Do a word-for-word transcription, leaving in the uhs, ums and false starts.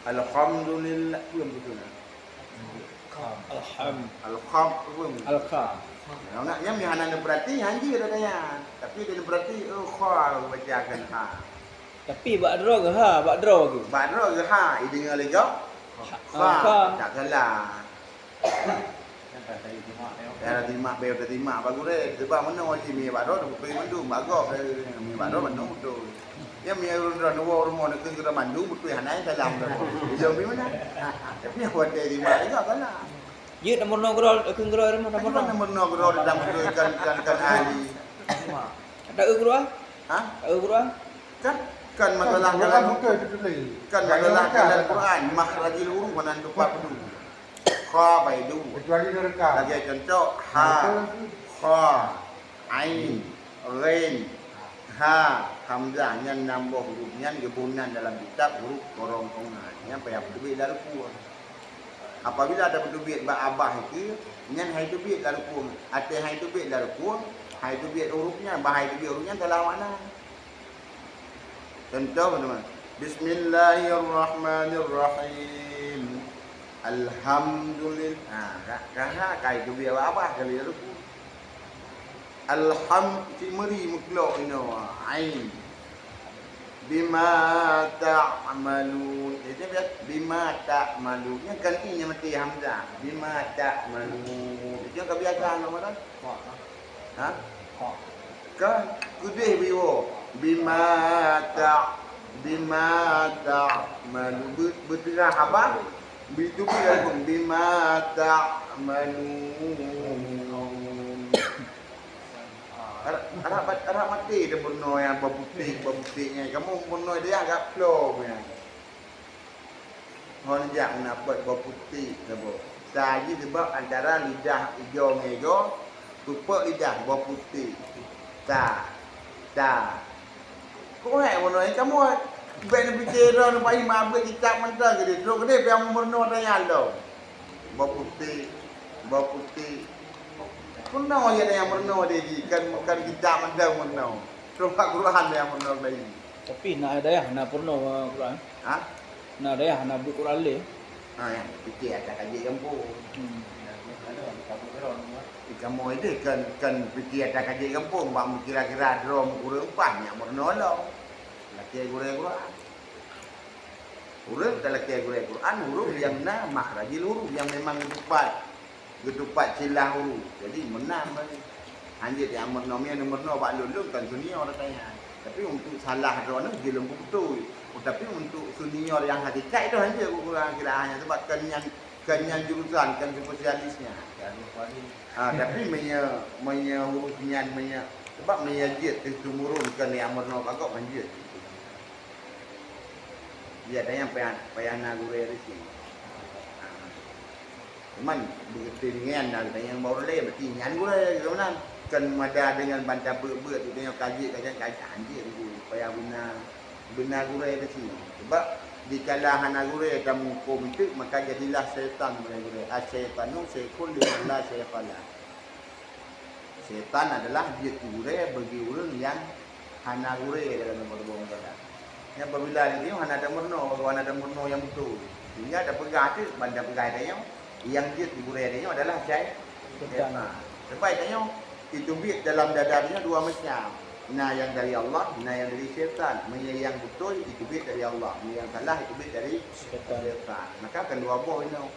Alhamdulillah. Peue beutôi? Alham. Alham. Peue? Alkha. Nah, nak nyang hana neupeurati, hanjeuet ada nyan. Tapi dia neupeurati, oh, kha baca kan ha. Tapi bak droe geuh ha, bak droe geuh. Bak droe geuh ha, ideungoe lé gob. Ha, kha. Kha. Tak salah. Ya, terima, beu terima bak gurée. Sebab meunoe cit mi bak droe, beutôi mandum, bak gob, mi bak droe mandum beutôi. Ya, mi ureueng droe dua rumoh neukheun gurée mandum, beutôi hana salah. Ijong mi mana? Tapi yang buat terima juga salah. Jeuet na meurunoe keudroe, keu keudroe rumoh na meurunoe. Meurunoe keudroe dan beutôi kan, kan, kan ahli. Ada eu keudroe? Ha? Ada eu keudroe? Kan, kan masalah kan, dalam beutôi teutuléh. Kan masalah dalam Quran, makhrajil huruf mana tu pat tu. Kha baidu. Kecuali neraka. Lagée contoh, ha, kha, ain, ghain, ha, hamzah, nyan nam boh huruf nyan geuboh nan dalam kitab huruf korongkongan. Nyan payah beuteubiet lam rukun. Apabila ada beuteubiet bak abah itu, nyan hai teubiet lam rukun. Até hai teubiet lam rukun, hai teubiet huruf nyan, bah hai teubiet huruf nyan salah makna. Contoh, teman. Bismillahirrahmanirrahim. Alhamdulillah. Ha, ka, ka, ha, ka itu biar apa kali ya, Teungku? Alham, cit meuri meuklok inoe. Ain. Bima ta'malun. Jadi, biasa, bima ta'malun. Nyan kan i nyang meuti hamzah. Bima ta'malun. Itu ka biasa, nama dah? Ha? Kan keudeh biwoe. Bima ta, bima ta'malu. Be-, beuteuga haba. Bitu bi langsung. Bima ta'malun. Arab, Arab, Arab maté dah bunoe nyang bak putéh, bak putéh nyan. Kamoe bunoe dia agak ploh nyan. Hon jak meunan peuet boh putéh saboh. Sa jih sabab antara lidah igoe ngon igoe, peupok lidah boh putéh. Sa, sa. Kok hai meunoe kamoe? Bèk neupike droe neupahi mabeuet kitab mantong keudeh. Trok keudeh pian meurunoe tanyan lom. Boh putéh, boh putéh. Peurunoe nyang meurunoe deh jih, kan, kan kitab mantong meurunoe. Trok bak Quran nyang meurunoe lagi. Tapi na dayah na peurunoe Quran. Ha? Na dayah na beuet Quran lé. Ha, nyang pike atra ka jeuet gampông. Hmm. Di kamoe deh kan, kan pike atra ka jeuet gampông, bak meukira-kira droe meukureueng paih, nyak meurunoe lom. Lakèe gurèe Quran. Ureueng talakèe gurèe Quran, huruf nyang na makhrajil huruf nyang memang geutupat. Geutupat silah huruf. Jadi, meunan bari. Hanjeuet nyang meurunoe, meurunoe bak lôn, lôn kan senior katanya. Tapi untuk salah droeneuh jih lôn beutôi. Tapi untuk senior nyang hakikat itu hanjeuet geukurang kira hanya sebab kan nyan, kan nyan jurusan, kan spesialisnya. Ha, tapi meunyoe, meunyoe huruf nyan, meunyoe, sebab meunyoe jeuet teumurun kan nyang meurunoe bak gob hanjeuet. Iya, dan nyang payah, payah na gurèe di sini. Cuman, begitu dengan na gurèe nyang baru lé, berarti nyan gurèe, gitu kan. Kan mada dengan banta beuet-beuet, gitu, nyang kaji, kaji, kaji, anjir, gitu. Payah beuna, beuna gurèe di sini. Sebab, dikala hana gurèe, kamu hukum itu, maka jadilah syaitan gurèe-gurèe. Asyaitanu syaikhun liman la syaikha lah. Setan adalah jeuet gurèe bagi ureueng nyang hana gurèe dalam teumpat boh meukadat. Nyan apabila di tanyoe hana tameurunoe, hana tameurunoe nyang beutôi. Sehingga tapeugah teuk, ban tapeugah tanyoe, nyang jeuet gurèe tanyoe adalah syai-, setan. Setan. Sebab tanyoe, itu biet dalam dada tanyoe dua macam. Na nyang dari Allah, na nyang dari setan. Meunyoe nyang beutôi, itu biet dari Allah. Meunyoe nyang salah, itu biet dari setan. Setan. Maka kan dua boh inoe.